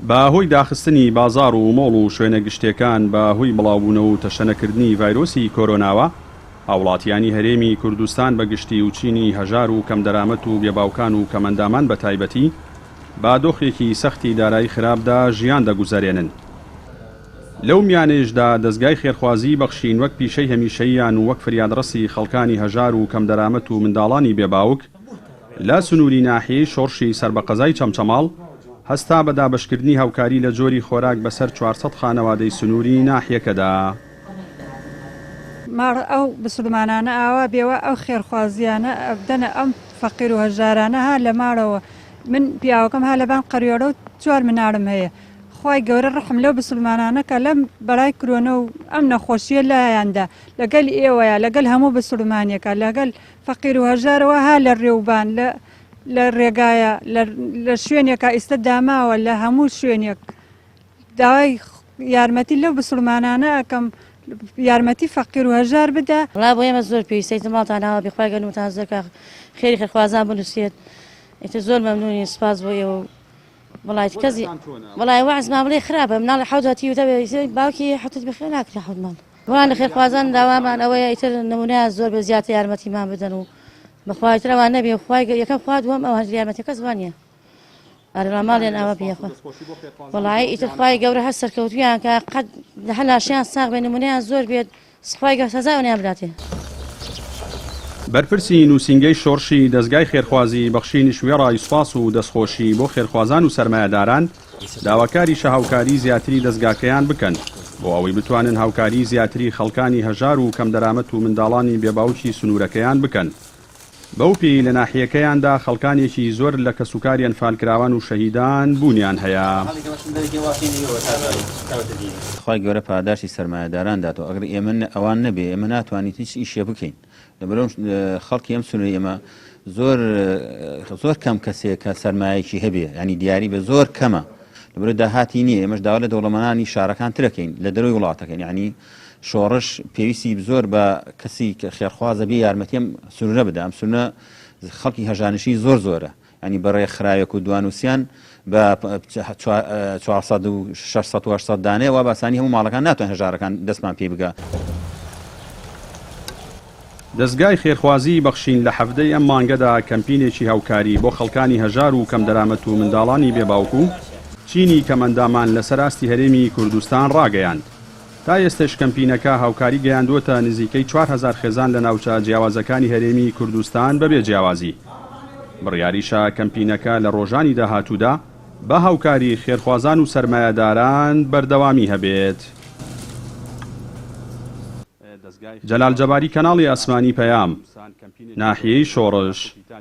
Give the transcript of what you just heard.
بە هۆی داخستنی بازاڕ و مۆڵ و شوێنە گشتیەکان بە هۆی بڵاوبوونەوە و تەشەنەکردنی ڤایرۆسی کۆرۆناوە، هاوڵاتیانی هەرێمی کوردستان بە گشتی و چینی هەژار و کەمدەرامەت و بێباوکان و کەمئەندامان بە تایبەتی بە دۆخێکی سەختی دارایی خراپدا ژیان دەگوزەرێنن. لەو میانەیشدا دەزگای خێرخوازیی بەخشین وەک پیشەی هەمیشەییان و وەک فریادڕەسی خەڵکانی هەژار و کەمدەرامەت و منداڵانی بێباوک لە سنووری ناحیەی شۆڕشی سەر بە قەزای چەمچەماڵ، هەستا بە دابەشکردنی هاوکاری لە جۆری خۆراک بەسەر 400 خانەوادەی سنووری ناحیەکەدا. ماڵ ئەو بسڵمانانە ئاوا بێ وا ئەو خێرخوازیانە ئەبدەنە ئەم فەقیر و هەژارانە ها لە ماڵەوە من پیاوەکەم ها لەبان قەریۆرە و چوار مناڵم هەیە خوای گەورە ڕەحم لەو بسڵمانانە کا لەم بەڵای کرۆنە و ئەم نەخۆشیە لایاندا لەگەل ئێوەیە لەگەل هەموو بسڵمانێکە لەگەل فەقیر و هەژارەوە ها لە ڕێوبان لە لە ڕێگایە لە شوێنێکا ئیستە داماوە لە هەموو شوێنێک داوای یارمەتی لەو بسڵمانانە ئەکەم یارمەتی فەقیر و هەژار بدە. وەڵا بۆ ئێمە زۆر پێویستە ئیتر ماڵتان ئاوا بێ خوای گەنمتان زۆر کا خێری خێرخوازان بنوسێت ئیتر زۆر مەمنونین سوپاس بۆ ئێوە و وەڵا هیچ کەسی وەڵا وەعزمان بڵێ خراپە مناڵی حەوت هەتیو تەبێ باوکی حەوتت بەخێر ناکرێ حەوت ماڵ وەڵا لە خێرخوازان داوامان ئەوەیە ئیتر نمونەیان زۆر بێ زیاتر یارمەتیمان بدەن و بەخوا ئیتر ئەوان نەبێ خوای یەکەم خوا دووەم ئەوان یارمەتی کەس وانە ئەرێ ماڵیان ئاوا بێ خوا وەڵایی ئیتر خوای گەورە هەر سەرکەوتویان کە قەت هەر لاشیان ساغ بێ نمونەیان زۆر بێت سوپای گەورە سزای ئەوانیان بداتێ. بەرپرسی نووسینگەی شۆڕشی دەزگای خێرخوازی بەخشینیش وێڕای سوپاس و دەستخۆشی بۆ خێرخوازان و سەرمایەداران، داواکاریشە هاوکاری زیاتری دەزگاکەیان بکەن بۆ ئەوەی بتوانن هاوکاری زیاتری خەڵکانی هەژار و کەمدەرامەت و منداڵانی بێباوکی سنوورەکەیان بکەن. بەو پێیەی لە ناحیەکەیاندا خەڵکانێکی زۆر لە کەسوکاری ئەنفالکراوان و شەهیدان بوونیان هەیە. خوای گەورە پاداشتی سەرمایەداران داتەوە ئەگەر ئێمە ئەوان نەبێ ئێمە ناتوانین هیچ ئیشێ بکەین لەبەرئەوە خەڵکی ئەم سنوورەی ئێمە زۆر زۆر کەم کەسێک کە سەرمایەکی هەبێ ینی دیاری بە زۆر کەمە لەبەرئەوە داهاتی نییە ئێمەش داوا لە دەوڵەمەنانی شارەکان ترەکەین لە دەرەوەی وڵاتەکەین یعنی شۆڕش پێویستی زۆر بە کەسی خێرخوازە بێ یارمەتی ئەم سنوورە بدا ئەم سنوورە خەڵکی هەژانشین زۆر زۆرە ینی بە ڕێکخراوێک و دوانوسیان بە 400 و 600 و 800 دانەیە وا باسانی هەموو ماڵەکان ناتوان هەژارەکان دەستمان پێی بگا. دەزگای خێرخوازیی بەخشین لە حەڤدە ی ئەم مانگەدا کەمپینێکی هاوکاری بۆ خەڵکانی هەژار و کەمدەرامەت و منداڵانی بێ باوک و چینی کەمئەندامان لەسەر ئاستی هەرێمی کوردستان ڕاگەیاند. تا ئێستەش کەمپینەکە هاوکاری گەیاندووەتە نزیکەی 4000 خێزان لە ناوچە جیاوازەکانی هەرێمی کوردستان بەبێ جیاوازی. بڕیاریشە کەمپینەکە لە ڕۆژانی داهاتوودا بە هاوکاری خێرخوازان و سەرمایەداران بەردەوامی هەبێت. جەلال جەباری کەناڵی ئاسمانی پەیام، ناحیەی شۆڕش.